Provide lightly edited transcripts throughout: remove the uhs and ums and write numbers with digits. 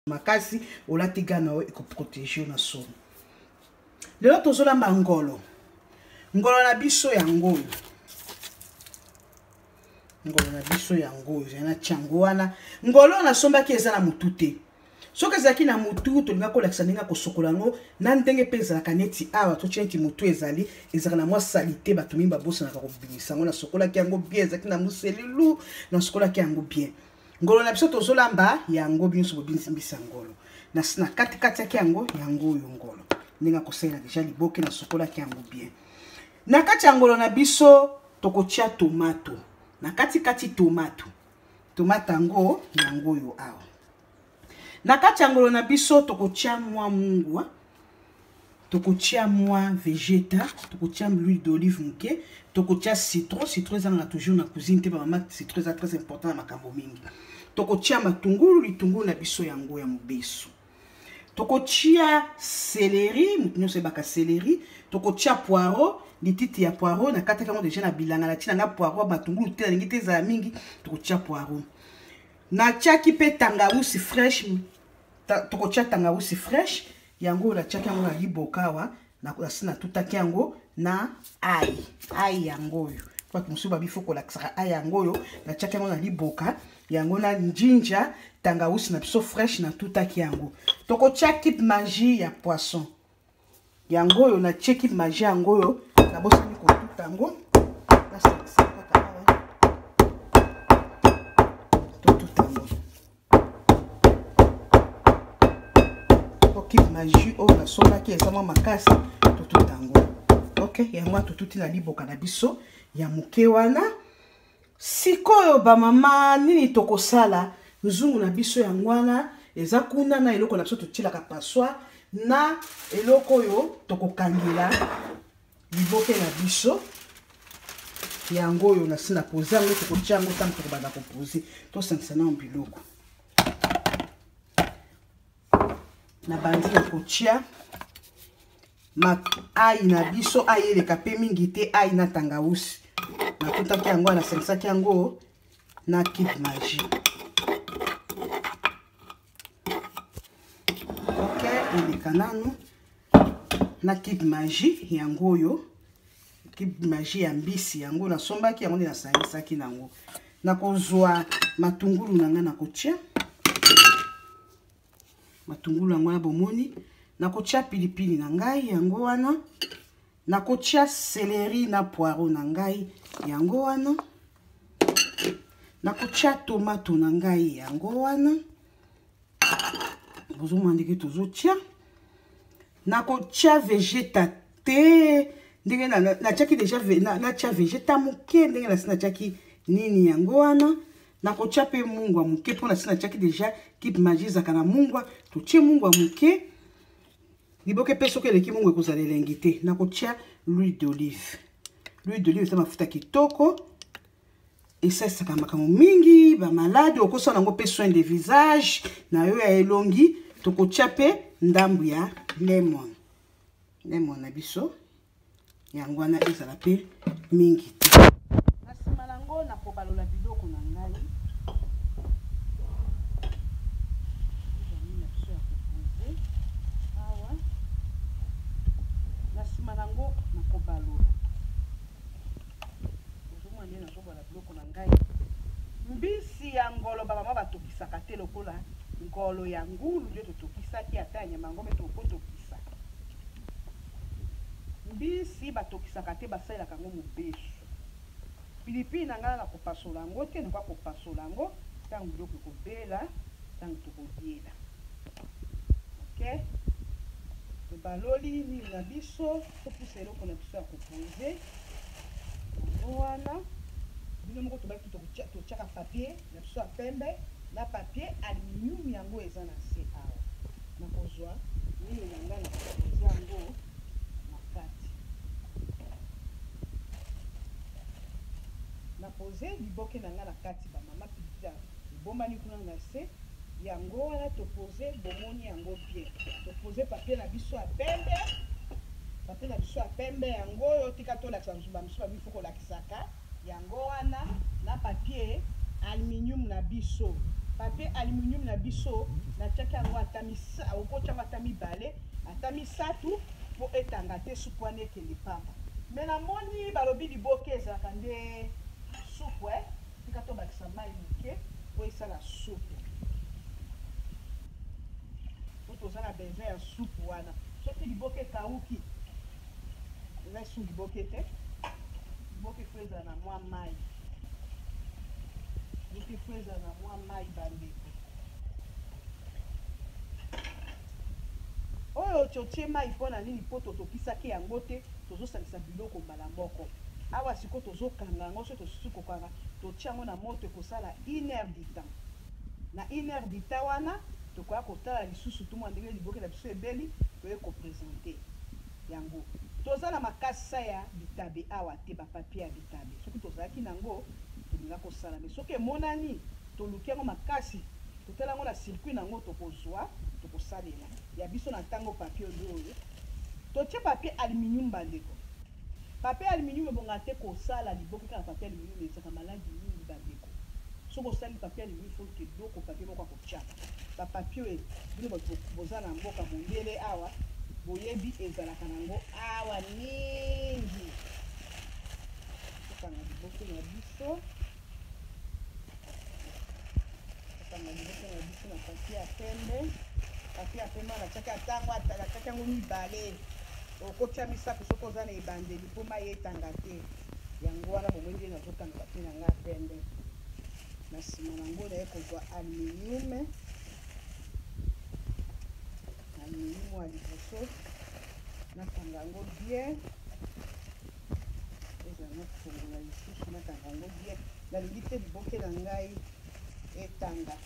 Makasi olati gant na yo ekoprotege yo na soni. Lelo tozolamba ngolo, ngolo na biso yango oyo, ngolo na biso yango oyo ezali na tiango wana. Ngolo nasombaki eza na motu te. Soki ezalaki na motu, tolingaki kolakisa ndenge ya kosokola yango na ndenge mpe ezalaka neti awa totie neti motu ezali, ezalaka na mwa salite, bato mingi babosanaka kobimisa yango. Nasokolaki yango bien, ezalaki na moselilu, nasokolaki yango bien. Ngolo na biso tozolamba yango, bino bobinisi mbisa ngolo na na kati kati yaki yango, yango oyo ngolo ndenge akosalela deja liboke, nasokolaki yango bien. Na kati ya ngolo na biso tokotia tomato na kati kati, tomato tomate yango yango oyo awa. Na kati ya ngolo na biso tokotia mwa mungwa, tokotia mwa vegeta, tokotia l'huile d'olive moke, tokotia citron. Citron ezangaka toujours na cuisine te, bamama, citron eza très important na makambo mingi. Tokotia matungulu, litungulu na biso yango ya mobesu, tokotia céleri, moto nyonso ayebaka céleri, tokotia poireau, lititi ya poireau nakataki yango deja na bilanga, natia nanga poireau, matungulu te nalingi te ezala mingi, tokotia poireau. Natiaki mpe tangawusi fresh, tokotia tangawusi fresh yango oyo natiaki yango na liboka awa, nasi natutaki yango na ai ai yango oyo bato mosusu babi fo kolakisaka ai yango oyo natiaki yango na liboka yango na njinja tangawusi na biso fresh natutaki yango. Tokotia kipe magie ya poisson yango oyo natie kipe magie yango oyo nabosani kotuta yango, nasangisa kaka awa totuta yango. Kipe magie oyo nasombaki eza mwa makasi, totuta yango. Ok, yango wana totuti na liboka na biso ya moke wana. Sikoyo bamama, nini tokosala? Nzungu na biso yango wana eza kuna na eloko na biso totielaka passoire na eloko oyo tokokangela liboke na biso yango oyo nasi na pose yango, tokotia yango ntango tokobanda kopose. Tosangisa nao biloko na bandi na kotia ai na biso, ai eleka mpe mingi te, ai na tangawusi natutaki yango, nasangisaki yango na cube magie. Ok, eleka nanu na cube magie yango oyo, cube magie ya mbisi yango nasombaki yango nde nasangisaki nango. Nakozwa matungulu na ngai, nakotia matungulu yango wana bomoni, nakotia pilipili na ngai yango wana, nakotia céleri na poireau na ngai yango wana, nakotia tomato na ngai yango wana, bozomona ndenge tozotia. Nakotia vegeta te ndenge natiaki deja, natia vegeta moke ndenge nasi natiaki nini yango wana. Nakotia mpe mungwa moke mpo nasi natiaki deja kipe magie ezalaka na mungwa, totie mungwa moke liboke mpe soki eleki mungwa ekozala elengi te. Nakotia l'huile d'olive. L'huile d'olive eza mafuta kitoko, esalisaka makambo mingi, bamaladi, okosala yango mpe soin de visage na yo ya elongi. Tokotia mpe ndambu ya lemon, lemon na biso yango wana ezala mpe mingi te. Na nsima nango nakobalola biloko na ngai na biso ya kopose awa. Na nsima nango nakobalola, ozomona nde nazobala biloko na ngai. Mbisi ya ngolo bamama batokisaka te lokola ngolo ya ngulu nde totokisaki, ata ya nyama yango mpe tokotokisa. Mbisi batokisaka te, basalelaka yango mobesu. Pilipili na ngai nakopasola yango te, nakoka kopasola yango ntango biloko ekobela, ntango tokoliela. Ok, tobaloli nini na biso, topusa eloko na biso ya kopose yango wana. Bino moko tobaki totiaka papier na biso ya pembe na papier aluminium yango eza na se awa. Nakozwa nini na ngai, nakopose yango na kati, napose liboke na ngai na kati. Bamama, pilipili ebombani kuna na se yango wana topose, bomoni yango bien. Topose papier na biso ya pembe, papier na biso ya pembe yango oyo. Tika tolakisa mosusu, bamosusu babi fo kolakisaka yango wana na papier aluminium na biso. Papier aluminium na biso natiaki yango ata okotia yango ata mibale ata misato mpo etanga te, supu wana ekende pamba. Me namoni balobi liboke ezalaka nde supu eh? Tika tobakisa mai moke mpo esala supu, mpo toza na besoin ya supu wana. Soki liboke ekauki, eza lisusu liboke te. Liboke fo ezala na mwa mai, liboke fo ezala na mwa mai, bandeko. Oyo totie mai mpo na nini? Mpo totokisaki yango te, tozosangisa biloko mbala moko. Awa sikoyo tozokanga yango. Soki tosusu kokanga, totia yango na moto, ekosala une heure du temps. Na une heure du temps wana, tokoya kotala lisusu, tumwa ndenge liboke na biso ebeli, toye kopresente yango. Toza na makasa ya bitabe awa te, bapapier ya bitabe. Soki tozalaki nango, tolinga kosala. Me soki emonani toluki yango makasi, totala yango na circuit nango, tokozwa, tokosalela ya biso na ntango. Papier oyo totie, papier aluminium, bandeko, papier aluminium ebonga te kosala liboke kaka papier aluminium, ezaka maladi mingi, bandeko. Soki osali papier aluminium, faut eloko papier moko akotiaka bapapier oyo. Bino bato boza na mboka mondele awa, boyebi ezalaka nango awa mingi. Tokanga liboke na biso, tokanga liboke na biso na papier ya pembe. Papier ya pembe natiaki atango, natiaki yango mibale, okotia misato soki oza na ebandeli, mpo mai etanga te. Yango wana bomoi nde nazokanga papier na ngai ya pembe. Na nsima nango naye kozwa aluminium. Aluminium ya liboso, nakanga yango bien, ezala nafongola lisusu, nakanga yango bien. Nalingi te liboke na ngai etanga.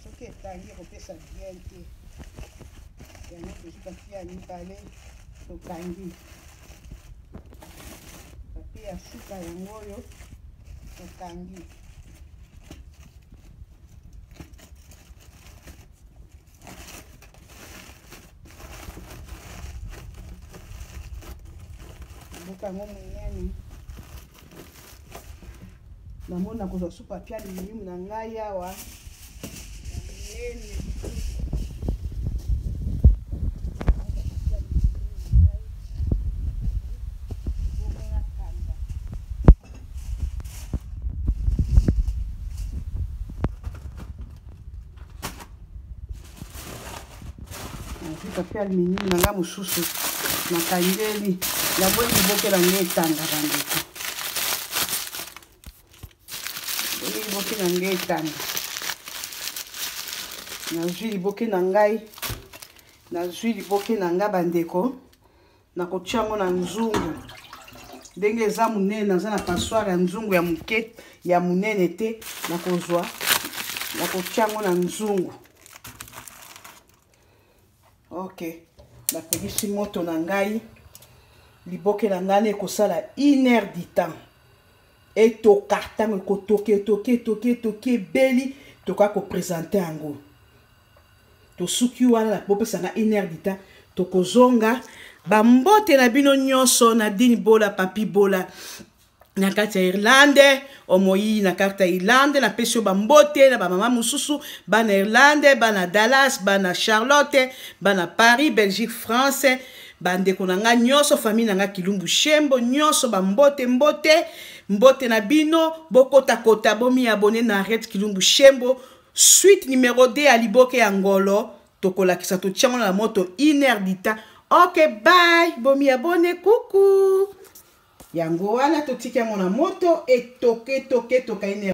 Soki etangi, ekopesa bien te. Yango tozwi papier ya mibale, tokangi. Papier ya suka yango oyo, tokangi. Mboka yango monene, namoni nakozwa su papier aluminium na ngai awa ya monene. Bongo nakanga. Nazwi papier aluminium na ngai mosusu, nakangeli. Naboyi liboke na ngai etanga, bandeko, boyi liboke na ngai etanga. Nazwi liboke na ngai, nazwi liboke na ngai, bandeko, nakotia yango na nzungu. Ndenge eza monene, naza na passoire ya nzungu ya moke, ya monene te. Nakozwa, nakotia yango na nzungu. Ok, napelisi moto na ngai. Liboke na ngai ekosala une heure du temps, etoka. Ntango ekotoka, etoki, etoki, etoki, ebeli, tokoka kopresente yango. Tosuki wana, bopesa nga une heure du temps, tokozonga. Bambote na bino nyonso. Nadine Bola, Papi Bola na kati ya Irlande, omoi na kati ya Irlande, napesi yo bambote na bamama mosusu, bana Irlande, bana Dallas, bana Charlotte, bana Paris, Belgique, France, bandeko na ngai nyonso, famille na ngai Kilumbu Shembo nyonso, bambote, mbote, mbote na bino. Bokotakota, bomiabone na Red Kilumbu Shembo. Suite numéro 2 ya liboke ya ngolo, tokolakisa. Totiango na moto une heure du temps. Ok, bye, bomiabone, kuku. Yango wana totiki yango na moto, etoke, etoke, etoka une heure.